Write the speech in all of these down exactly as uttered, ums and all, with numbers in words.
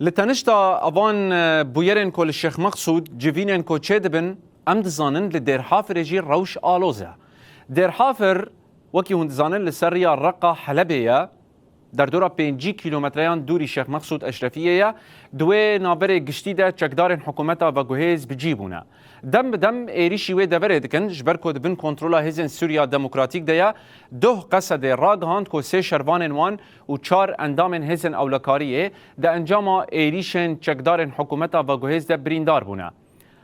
Li tenişta evan, e, bûyerên ku li Şêx Meqsûd civînên ku çêdibin, em dizanin li Dêrhafirê jî rewş aloz e. Dêrhafir, wekî hûn dizanin, li ser riya Reqa Helebê ye. Derdora pêncî kîlometreyan dûrî Şêx Meqsûd Eşrefiyê ye. Di wê navberê giştî de çekdarên hikûmeta veguhêz bi cî bûne. Dem bi dem êrîşî wê deverê dikin, ji ber ku di bin kontrola Hêzên Sûriya Demokratîk de ye. Doh Qesedê ragihand ku sê şervanên wan û çar endamên hêzên ewlekariyê di encama êrîşên çekdarên hikûmeta veguhêz de birîndar bûne.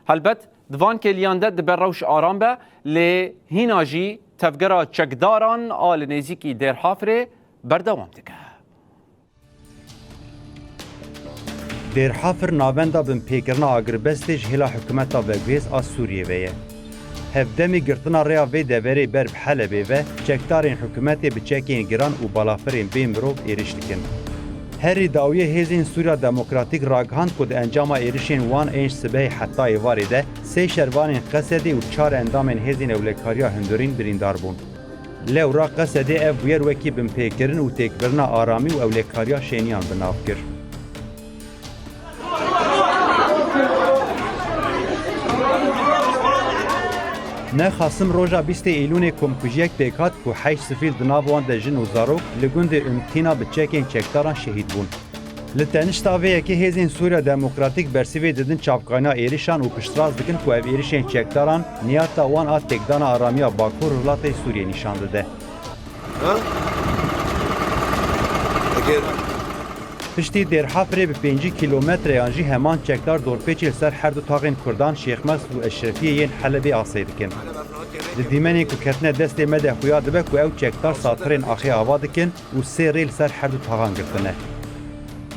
Helbet, di van kêliyan de dibe rewş aram be, lê hîna jî tevgera çekdaran a li nêzîkî Dêrhafirê berdewam dike. Dêrhafir navenda binpêkirina agirbestê ji hêla hikûmeta veguhêz a Sûriyê ve ye. Hevdemî girtina rêya vê deverê ber bi Helebê ve, çekdarên hikûmetê bi çekên giran û balafirên bê mirov êrîş dikin. Herî dawiyê Hêzên Sûriya Demokratîk ragihand ku di encama êrişên wan ên ji sibehê heta êvarê de sê şervanên Qesedê û çar endamên Hêzên Ewlekariya Hundirîn birîndar bûn. Lewra Qesedê ev bûyer wekî binpêkirin û têkbirina aramî û ewlekariya şêniyan bi nav kir. Nexasim roja bîstê Îlûnê komkujiyek pêk hat ku heşt sivîl, di nav wan de jin û zarok, li gundê Umtîna bi çekên çekdaran şehîd bûn. Li tenişta vê yekê Hêzên Sûriya Demokratîk bersivê didin çavkaniya êrişan û piştrast dikin ku ev êrişên çekdaran niyata wan a têkdana aramiya Bakur Rojhilatê Sûriyê nîşan dide. Ha? Eger Piştî Dêrhafirê bi pêncî kîlometreyan jî heman çekdar dorpêçê li ser her du taxên Kurdan Şêxmesûd û Eşrefiyê yên Helebê asê dikin. Di dîmenên ku ketine destê me de xuya dibe ku ew çekdar satirên axê ava dikin û sê rê li ser her du taxan girtine.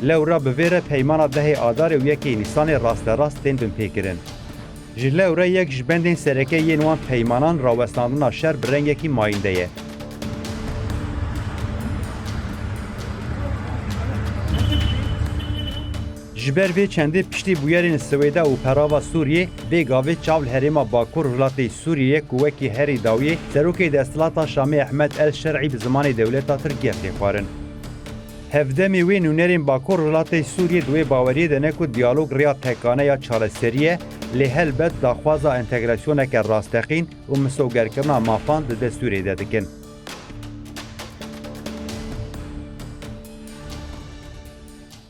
Lewra bi vê re peymana dehê Adarê û yekê Nîsanê rasterast tên binpêkirin. Ji lewre yek ji bendên sereke yên wan peymanan rawestandina şer bi rengekî mayînde ye. Ji ber vê çendê piştî bûyerên Swêda û Perava Sûriyê, vê gavê çav li herêma Bakur Rojhilatê Sûriyê ye ku wekî herî dawiyê serokê desthilata Şamê Ehmed El Şer'î bi zimanê dewleta Tirk yê xwarin. Hevdemê wê nûnerên Bakur Rojhilatê Sûriyê di wê baweriyê de ne ku diyalog rêya tekane ya çareserî ye, lê helbet daxwaza entegrasyoneke rasteqîn û misogerkirina mafan di destûrê de dikin.